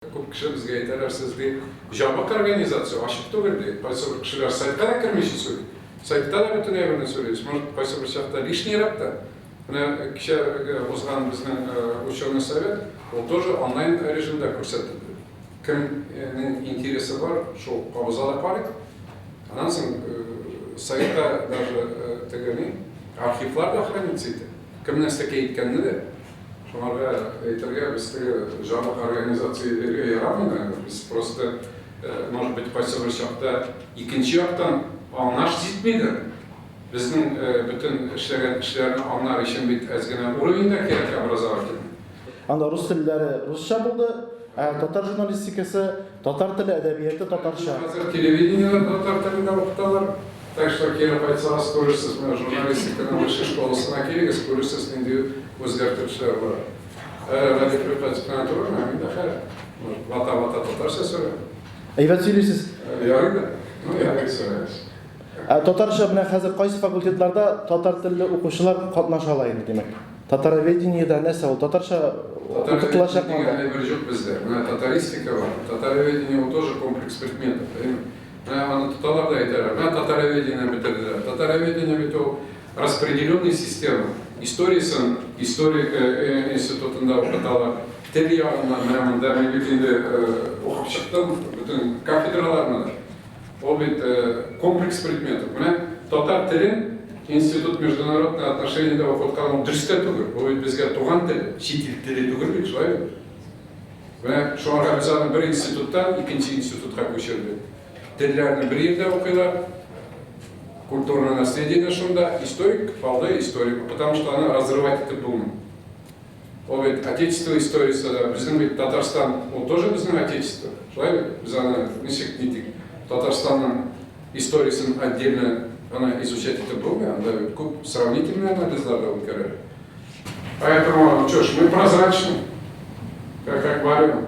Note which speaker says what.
Speaker 1: Күп кеше безгә әйтәләр, сез, ди, җабык организация, ачык түгел, ди. Кайсы бер кешеләр сайтка да кермичә сөйли. Сайтта да бөтен әйберне сөйлибез. Может, кайсы бер чакта лишнийрак та. Менә кичә узган безнең ученый совет, ул тоже онлайн режимда күрсәтелде. Кемнең интересы бар, шул кабыза да карый. Аннан соң сайтта даже теге ни, архивлар да хранится итә. Кем нәрсәкә әйткәнне дә. Шуңарга әйтергә, без теге жабык организация дияргә ярамый, наверное. Без просто, может быть, кайсы бер чакта икенче яктан аңлаш җитмидер. Безнең бөтен эшләгән эшләрне аңлар өчен бит әз генә уровень да кирәк образовательный.
Speaker 2: Анда рус телләре русча булды, ә татар журналистикасы, татар теле, әдәбияты татарча.
Speaker 1: Хәзер телевидениедә татар телендә укыталар. Так что кире кайтсагыз, күрерсез, менә журналистиканың высший школасына килегез, күрерсез, нинди үзгәртешләр бар. Ә Рәдиф Рифкатьев кына түгел, менә мин дә хәл, вата-вата татарча сөйләм.
Speaker 2: Әйбәт сөйлисез.
Speaker 1: Ярый да. Ну, ярый сөйләгез.
Speaker 2: Ә татарча менә хәзер кайсы факультетларда татар телле укучылар катнаша ала инде, димәк? Татароведениедә нәрсә ул? Татарча укытылачакмы
Speaker 1: анда? Татароведение дигән әйбер юк бездә. Менә татаристика бар. Татароведение ул тоже комплекс предметов, әйеме? Менә аны тоталар да әйтәләр, менә татароведениене бетерделәр. Татароведение бит ул распределенный система. Историясен историк институтында укыталар. Тел ягыннан менә монда мин бит инде укып чыктым бөтен кафедраларны да. Ул бит комплекс предметов. Менә татар телен Институт международных отношениедә укыткан ул дөрес тә түгел. Ул бит безгә туган тел, чит ил теле түгел бит, шулай бит? Менә шуңарга без аны бер институттан икенче институтка күчердек. Телләрне бер җирдә укыйлар, культурное наследие дә шунда, историк калды историк, потому что аны разрывать итеп булмый. Ул бит отечество историясе дә, безнең бит Татарстан, ул тоже безнең отечество. Шулай бит? Без аны ничек нитик, Татарстанның историясен отдельно гына изучать итеп булмый, анда бит күп сравнительный анализлар да үткәрәләр. Поэтому, что ж, мы прозрачны, как аквариум.